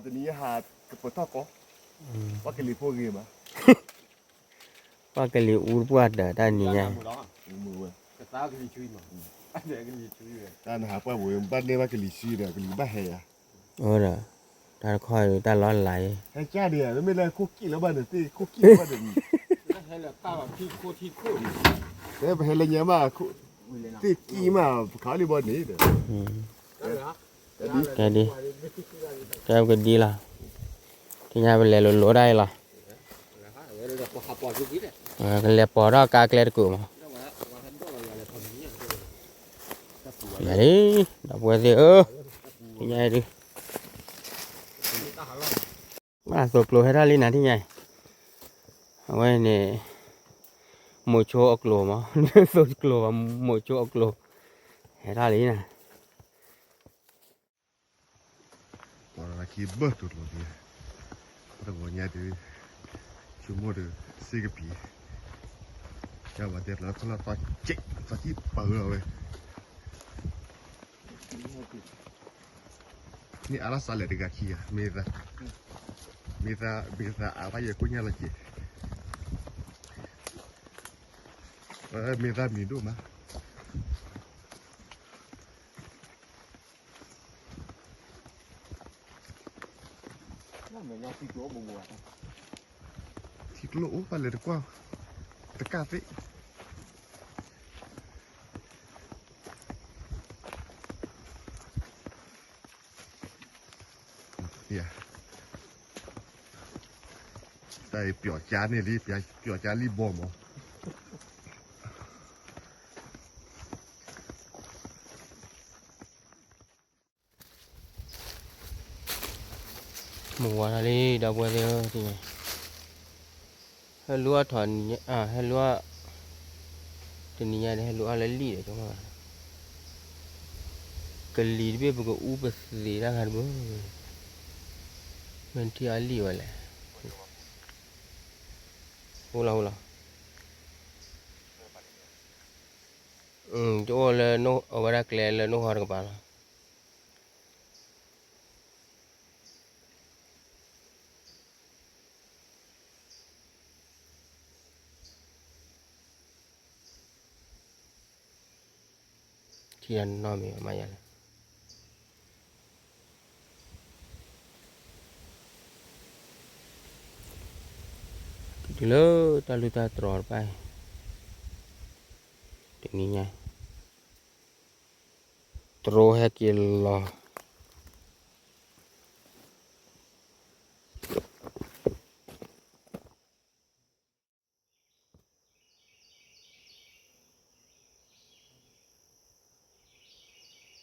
တနံၤညါဟးကပၢၤထီၣ်ကီး, ပှၤကလံၤဖိဂ့ၤမး, ပှၤကလံၤအူတပှၢ်တၢၢ်တၢ်နံၤညါ, တၢ်နဟးပှၢ်ပူၤ ဘၣ်န့ၢ်ဘၣ်ကလံၤဆံဒီး ကလံၤဘၣ်ဟဲယၤ, အိၣ်ဒီး, တၢ်တခီဒုးတၢ်လီၤလးအံၤ, ဟဲကၢ်ဒံးဧါ မ့မ့ၢ်လၢခိၣ်ကံၣ်လၢဘၣ်န့ၣ် သ့ၣ်ခိၣ်ကံၣ်လၢဘၣ်န့ၣ်, ပဟဲလၢညါမး, သ့ၣ်ကံၣ်မး ပခးလံဘီန့ၣ်ဒီး, ကဲဒ်, ကဲကဒ်လီၤ, ထံၣ်ညါပလဲၤလိၤလိၤဒၣ်အံၤလီၤ, ကလဲၤပိာ်ထီၣ်ကါကျဲတကိးမး, မ့ၢ်လံ, ဒီပုၢ်ဝဲၢ်သ့ၣ်ဧၢ, ထံၣ်ညါအံၤဒုး, ဘၣ်သိကျိၤဟဲထီၣ်လံနၤထံၣ်ညါအံၤ, အဝဲန့ၣ်, မိၤဆိအကျိၤမး, သိကျိၤဘၣ် မိၤဆိအကျိၤ, ဟဲထီၣ်လံနၤ ပှၤလၢခံဘၢၣ်တူၤလိာ်က့ၤ, တဂီၤညါဒုး, ဆိကမိၣ်ဒီး, စ့ကပံၤ, ကဝဲတဲလီၤခီလီၤသီက့, သီကံၣ်ပာ်ဝဲလီၤဝဲ, မ့ၢ်အါလီၤစးလဲၣ်တဂၤခံဂၤ, မ့ၢ်သး, မ့ၢ်သး, မ့ၢ်သးအါဘၣ်ယဲၢ်ကိၣ်ညါလီၤက့ၤ, မ့ၢ်သးမံၤဒိၣ်မး ထံကျိအိၣ်ဖဲလဲၣ်တကွၢ်, တကၣ်သ့ၣ်, တၢ်အံၤပျီၢ်ကၠါန့ၣ်လံ, ပျီၢ်ကၠါလံဘီမး မုၢ်ဝါထီၣ်လံ ဒီပုၢ်ဝဲၢ်သ့ၣ်ဧၢ, ဟဲလူၤအီၣ်ထီၣ်, ဟဲလူၤအီၣ်, တနံၤညါန့ၣ် ဟဲလူၤအီၣ်လၢလံာ်ဒီးကီ, ကလံၤတဘ့ၣ်ပကအူပသံးတၢ်ဂၤတဘိ, မ့ၢ်ထံၣ်အီၤလံာ်ဝဲလဲၣ်, ဟူလီၤဟူလီၤ, တအိၣ်လၢအဝဲဒၣ်ကျဲလၢနိၣ်ဟီတကပၤလီၤ. ထံၣ်တၢ်နီတမံၤမးယၤလဲၣ်, တုၤလၢတၢ်လူၢ်တၢ်တြီၤတဖၣ်, တနံၤညါ, တြီဟဲက့ၤလီၤ. တ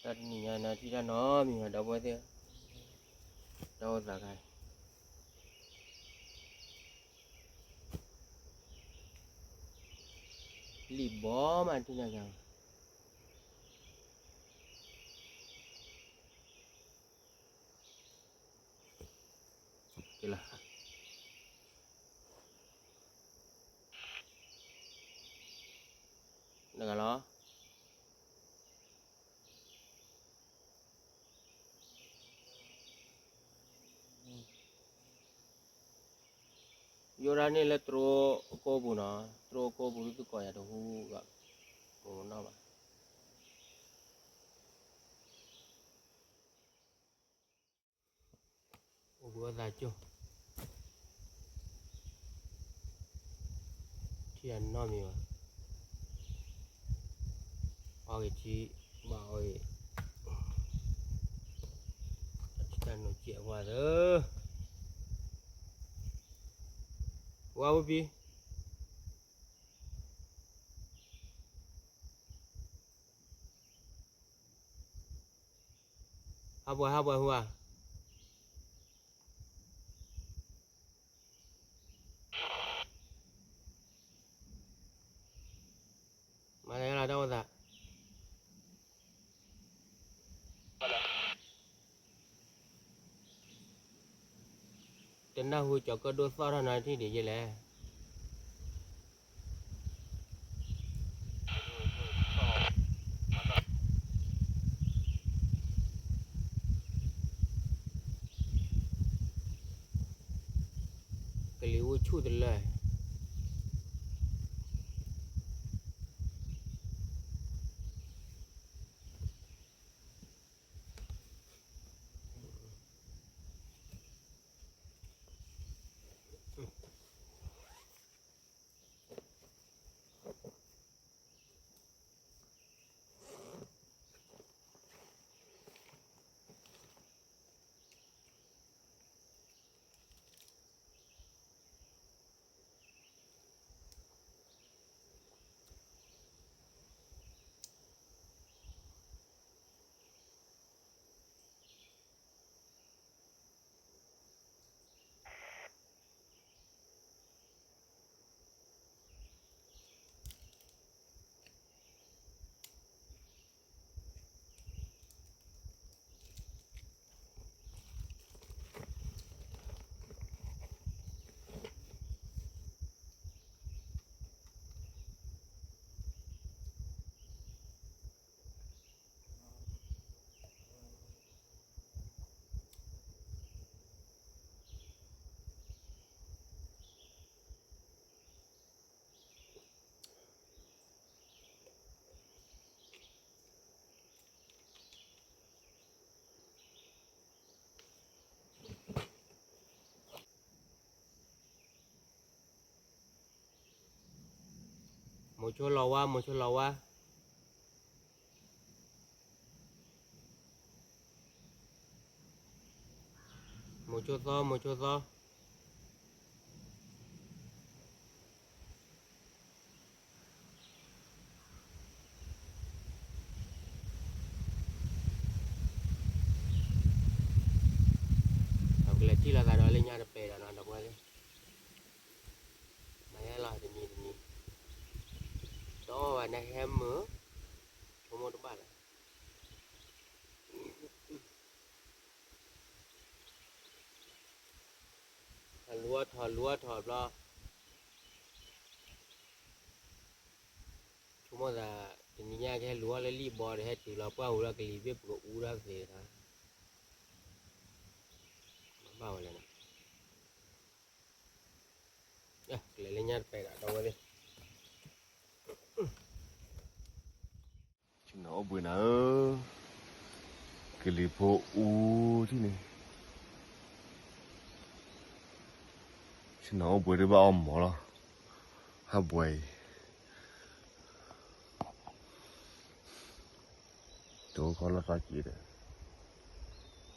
ၢ်တနံၤညါန့ၣ် ထံၣ်တၢ်နီတမံၤဘၣ် ဒီပုၢ်ဝဲၢ်သ့ၣ်ဧၢ, တၢ်အိၣ်သးခါအံၤ, လံာ်ဘီမး ထံၣ်တၢ်ခါ ကလီၤ, နဂၤလီၤ. ယိၤဒၣ်န့ၣ်လၢတြိအကိပူၤနီၤ, တြိအကိပူၤ သုကိးယၤတဟူးဂၤ, ကိးနီၣ်ဘၣ်. အိၣ်ဘှံးအသးကၠိ, ထံၣ်တၢ်နီတမံၤဘၣ်, အီၣ်ဂ့ၤထံ, ဘၣ်အီၣ်ဂ့ၤ, ထံၣ်တၢ်နီၢ်ကဲးအဝါသၢ, ဝါဝဲဖံ ဟးပှၤ ဟးပှၤဟူဧါ, မၤလၢလၢတၢ်အိၣ်သး, တနၢ်ဟူကၠီၤကၢၣ်ဒိၣ်သီၣ်ထီၣ်နၤထံၣ်ဒံးယဲလဲၣ်. ကလံၤအိၣ်ဆူၣ်တလၢာ်. မိၤဆိလီၤဝါ, မိၤဆိလီၤဝါ, မိၤဆိသီ, မိၤဆိသီ. ပကလဲၤထံၣ်လိာ်သးဒီးလၢညါတပဲာ်ဒီးနီၤ ဒီပုၢ်ဝဲၢ်သ့ၣ်, မၤယဲလီၤတနံၤတနံၤ, ဒီးဝဲန့ၣ်ဟဲမုာ်, ဆိကမိၣ်တဘၣ်လၢ ဟဲလူၤအီၣ်ထီၣ် လူၤအီၣ်ထီၣ်ဘျီ, ဆိကမိၣ်သး တနံၤညါကဟဲလူၤအီၣ်လၢလံၣ်ဘီဒီး ဟဲတုၤလီၤပှၢ်ဟူလီၤကလံၤဘ့ၣ်ပကအူဒၣ်သ့တၢ်, ဘၣ်ဝဲလဲၣ်နီၤ. ကလဲၤလၢညါတပဲာ်ဒီး ဒီပုၢ်ဝဲၢ်သ့ၣ်. ဆ့ၣ်နီၤအိၣ်ဘှံးနၤဧၢ, ကလံၤဖိအူထံၣ်န့ၣ်, ဆ့ၣ်နီၤအိၣ်ဘှံးဒ်ဘၣ်အီၣ်မီၤလီၤ, ဟးဘှံးအံၤ, တိၢ်ခီလီၤသးက့ၤဒီး,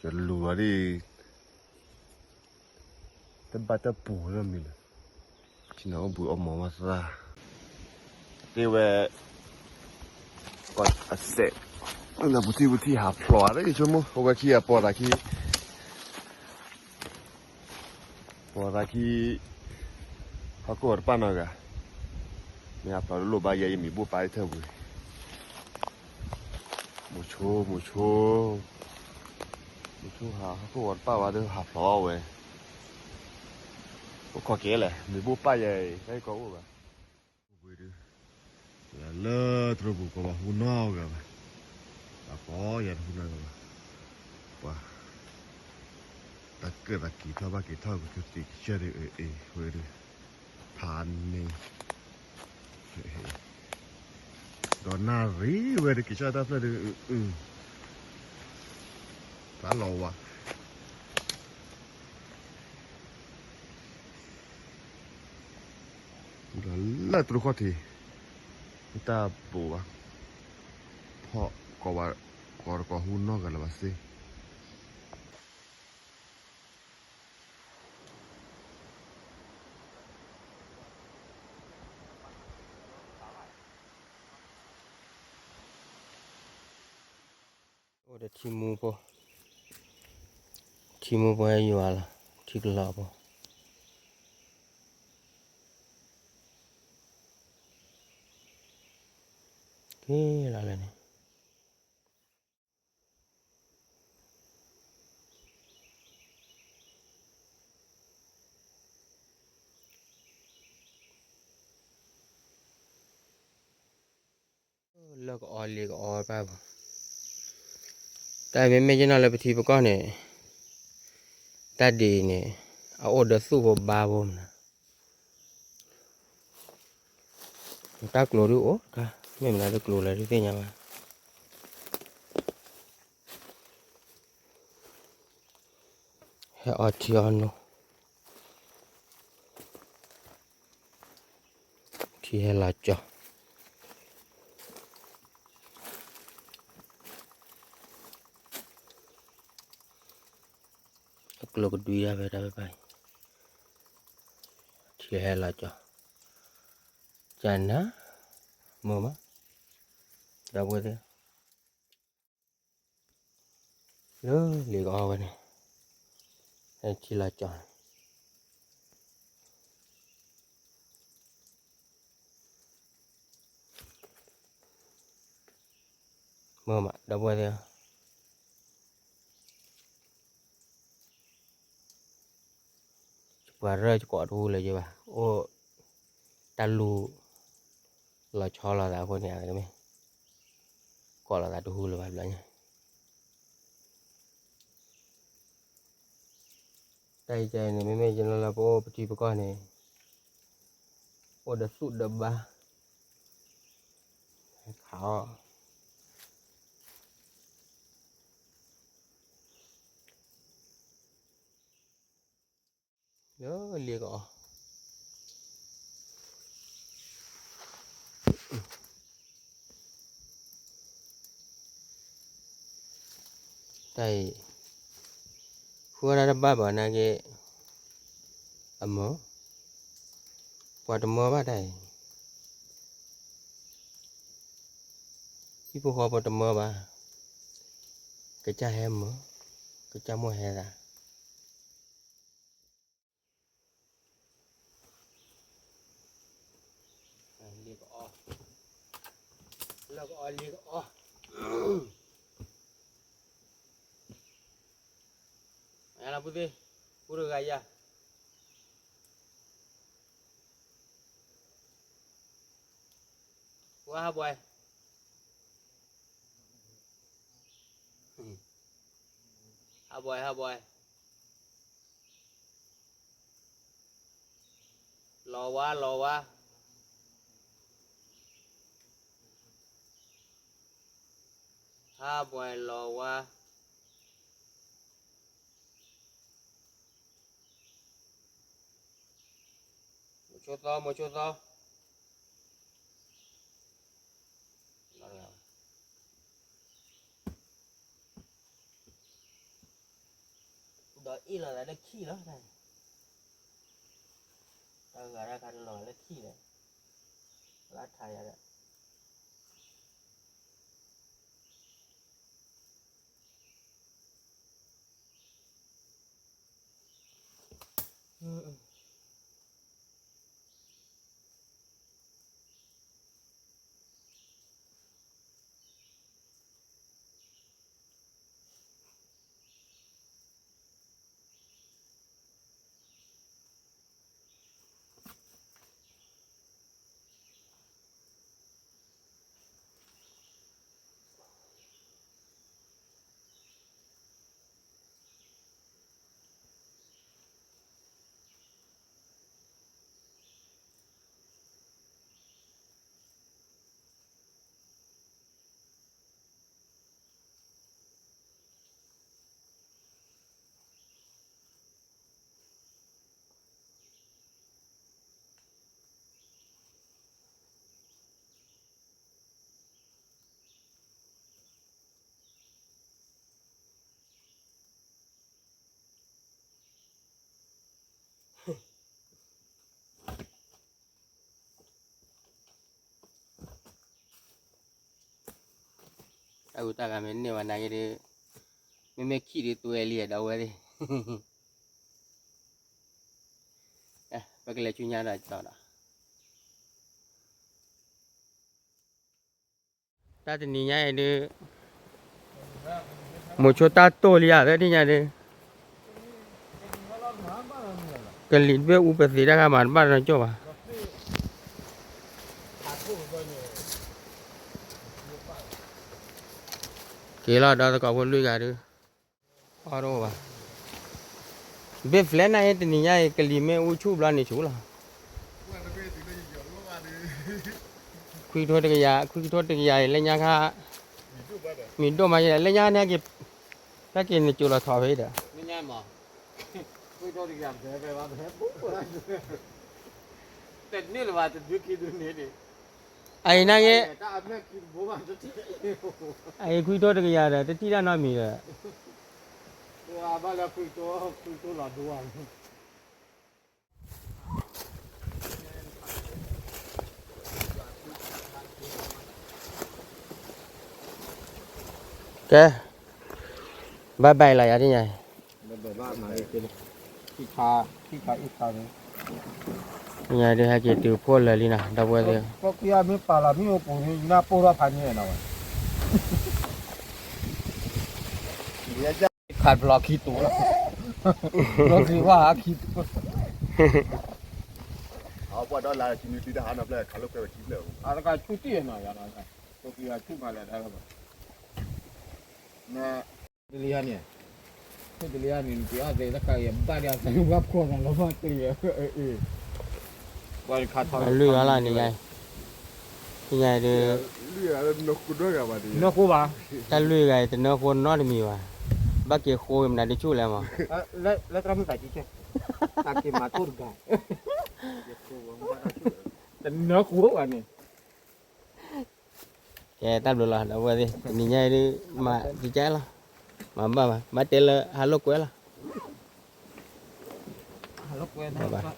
ယလူၤလီၤဒ် တဘၣ်တပူၤလၢမံၤလၢ, ဆ့ၣ်နီၤအိၣ်ဘှံးအီၣ်မီၤမးသၣ်, သ့ဝဲ, အစဲး, နပူၤထံပူၤထံဟးဖျိးအါလၢ ယဆိကမိၣ် အဝဲခံဂၤပိာ်သးခံ, ပိာ်သးခံ, ဟီၣ်ခိၣ်တပၣ်နီတဂၤ, မ့ၢ်ဟးဖျိးတလိၣ်ဘၣ်ယဲ ယမံၤဘိၣ်ပာ်လၢထၢၣ်ပူၤ, မိၤဆိ မိၤဆိ မိၤဆိဟးဟီၣ်ခိၣ်ဝီၤတပၣ်ဘၣ်ဒီးဟးဖျိးအီၣ်ဝဲ, အိၣ်ခိးက့ၤလဲၣ် မံၤဘိၣ်ပာ်ယဲအံၤ တၢ်အံၤကီအိၣ်ဘၣ်, ဝဲဒုး, လၢတြီပူၤကီးဘၣ်ဟူနီၢ်ဂၤဘၣ်, အကိးယၤတဟူနီၢ်ဂၤဘၣ်, ပှၤ, တၢ်ကၢၣ်သးက့ၤထီၣ်ဘၣ်က့ၤထီၣ်ကသံၣ်ကစၢၢ်ဒုးအ့ၣ်အ့ၣ်ဝဲဒုး, ဖးန့ၣ် ဒီးနၣ်ရံၣ်ဝဲဒၣ်က့ၤဆၢတၢ်ဖျၢၣ်ဒီး, တၢ်လီၤဝါ, ဒီးလၢတြီခီၣ်ထံး, တၢ်ဘိးဘၣ်, ဖီၣ်ကိးဘၣ်, ကိးတကိးဟူနီၢ်ဂၤလၢၤဘၣ်စ့ အိၣ်ဒီးထံမူဖိ, ထံမူဖိဟဲယွၤလီၤ, ထံကလီၤဖိ, က့ၤလီၤလၢန့ၣ် လၢကအီလ့ကအီဘၣ်ဘၣ်, တၢ်မ့မ့ၢ်ယနီၢ်လၢပထံပကီၢ်န့ၣ်, တၢ်ဒ်အံၤန့ၣ်, အအိၣ်ဒီးသူၣ်ဖိဘါဖိမနၤ, တၢ်ကျိၤဒုအိၣ်တခါ, မ့ၢ်မနုၤတကျိၤလဲၣ်ဒုသ့ၣ်ညါဘၣ်. ဟဲအီထံအီနိ, ထံဟဲလီၤကၠီၤ, အကျိၤကဒွံဒၣ်ဖဲတၢ်ဖဲဖဲအံၤ, ထံဟဲလီၤကၠီၤ, ကနၤ, မ့ၢ်မး, ဒီပုၢ်ဝဲၢ်သ့ၣ် လၢလံာ်ကအီဝဲန့ၣ်, ဟဲထံလီၤကၠီၤန့ၣ်, မ့ၢ်မး ဒီပုၢ်ဝဲၢ်သ့ၣ်ဧၢ, ယပှၤရၢၢ်ယကိးတဟူလၢၤယဘၣ်, အိၣ်တၢ်လူၤ လီၤဆီလိာ်သးအဃိန့ၣ် အမ့ၢ် ကိးလိာ်သးတဟူလၢၤဘၣ်ဘျီညါ. တၢ်အံၤကဲန့ၣ် မ့မ့ၢ်ယလၢလၢပအိၣ်ပထံပကီၢ်န့ၣ် အိၣ်ဒီးသူၣ်ဒီးဘါ ခးအီၣ် လၢလံာ်ကအီ တၢ်အံၤ ဃုဝဲဒၣ်တဘၣ်ဘၣ်နာ်က့ အမၢ ပှၤတမၢဘၣ်တၢ်အံၤ ဟံၣ်ဖိဃီဖိတမၢဘၣ် ကစၢ်ဟဲမၢ ကစၢ်မိၢ်ဟဲသး လံာ်ကအီ လၢကအီလံာ်ကအီ ယလၢပူၤသ့ၣ် ပူၤတဂၤယၤ ဝါဟးဘွဲ ဟးဘွဲ ဟးဘွဲ လီၤဝါ လီၤဝါ ဟးဘွဲ လီၤဝါ မိၤဆိသီ မိၤဆိသီ ဒီးအ့ၣ်လိာ်သးလၢခံလီၤ တၢ်ဂၤတၢ်ခါတလီၤလၢခံလီၤ လၢထးယၤဒီး တၢ်အုးတၢ်ဂၤမ့ၢ်န့ၢ်ဝဲနာ်က့ဒီး မ့မ့ၢ်ခံးဒီးတွဲလံဒီးဝဲသ့ၣ် ပကလဲၤဆူညါဒီးကတီၤဒီး တၢ်တနံၤညါအံၤဒုး မိၤဆိတၢ်တိၢ်လံဧါ သ့ၣ်ညါဒုး ကလံၤတဘ့ၣ်အူပသံးတၢ်ခါမးတဘၣ်နီကၠိၣ်ဘၣ် က့ၤလီၤဒီးသကိးဖိလွံၢ်ဂၤဒုး အီၣ်တအိၣ်ဘၣ် ဘ့ၣ်ဖျဲးနၤအံၤ တနံၤညါအံၤ ကလံၤမ့ၢ်အူဆူၣ်ဘျီန့ၣ်ဆူၣ်လီၤ. ခွံကထိတကယၤ, ခွံကထိတကယၤအံၤ လၢညါခါ, မံၤဒိၣ်မးယဲ လၢညါန့ၣ်က့ၤ, တၢ်က့ၤနကၠိလီၤထီၣ်ဖဲအံၤဒီး, အံၤန့ၣ်က့ၤ, အံၤခွံကထိတကယၤဒီး တထံၣ်တၢ်နီတမံၤဒီး, ကဲ, ဘၣ်ဘၣ်လီၤယၤဒ်ညါ, ညါဒ်ဟဲက့ၤတုၤဖှိၣ်လၢာ်လံနီၤ ဒီပုၢ်ဝဲၢ်သ့ၣ်, ခးဖျိခံတူာ်လီၤ, ဘျီသ့ၣ်ဝါခံတူာ်, အတကဆူၣ်တံၢ်နီၤ, တလံၤန့ၣ်, တလံၤန့ၣ် နက့ၤအီၣ်သဲးတခါအံၤ ဘၣ်ဒၣ်သးဝဲဖှီၣ်သးလီၤဘၣ်တ့ၢ်, လွံၢ်ဂၤလီၤန့ၣ်ညါ, ညါဒုး, နဃိဘၣ်, တၢ်လွံၢ်ဂၤအံၤ တနၢဃိနီတမံၤဘၣ်, ဘၣ်က့ၤဃိမနုၤတဆူၣ်လဲၣ်မး, လၢတၢ်မုၢ်သးကံကဲ, တၢ်က့ၤမၤထိၣ်တဂၤ, တနၢဃိဘၣ်န့ၣ် ကဲတၢ်ဘျုးလီၤ ဒီပုၢ်ဝဲၢ်သ့ၣ် တနံၤညါအံၤဒုး မၤကကဲလီၤ, မၤဘၣ်ဘၣ် ဘၣ်တဲလၢဟးလိာ်ကွဲလီၤ, ဘၣ်ဘၣ်,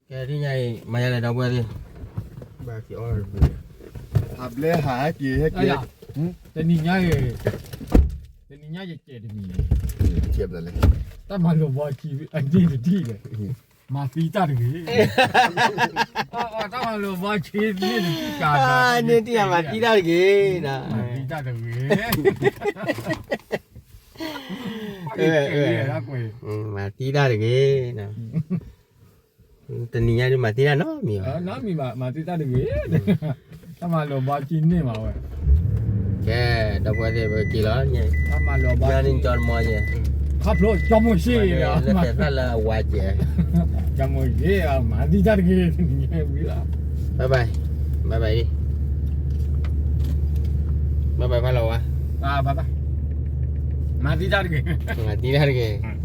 ကဲဒ်ညါအံၤ မၤယါလဲၣ် ဒီပုၢ်ဝဲၢ်သ့ၣ်, ဟးဘျဲဟးဟဲက့ၤဟဲက့ၤ, တနံၤညါအံၤ, တနံၤညါယကဲတနံၤ, တၢ်မၤလိာ်ဘီခံအန့ၣ်တထံၣ်ဒီး မၤသံတၢ်တဂ့ၤ, တၢ်မၤလိာ်ဘီခံန့ၣ်တထံၣ်ကၤ, န့ၣ်တထံၣ်မၤသံတၢ်တဂ့ၤ, မၤသံတၢ်တဂ့ၤ, မၤသံတၢ်တဂ့ၤ, တနံၤညါဒုးမၤသံတၢ်နီတမံၤဘၣ်, မၤသံတၢ်တဂ့ၤ, တၢ်မၤလိာ်ဘီခံန့ၣ်မးဝဲ, ကဲ, ဒီပုၢ်ဝဲၢ်သ့ၣ် ပက့ၤလီၤ, ညါန့ၣ်ကၠီတမီၤယဲ, ခီဖျိကၠီမိၤၡ့, လၢသဲးသၣ်လၢအဝါကဲ, ကၠီမိၤၡ့, မၤသံတၢ်တဂ့ၤ, ဝံၤလီၤ, bye bye, bye bye, ဘၣ်ဘၣ်ဖးလီၤဝါ, မၤသံတၢ်တဂ့ၤ, မၤသံတၢ်တဂ့ၤ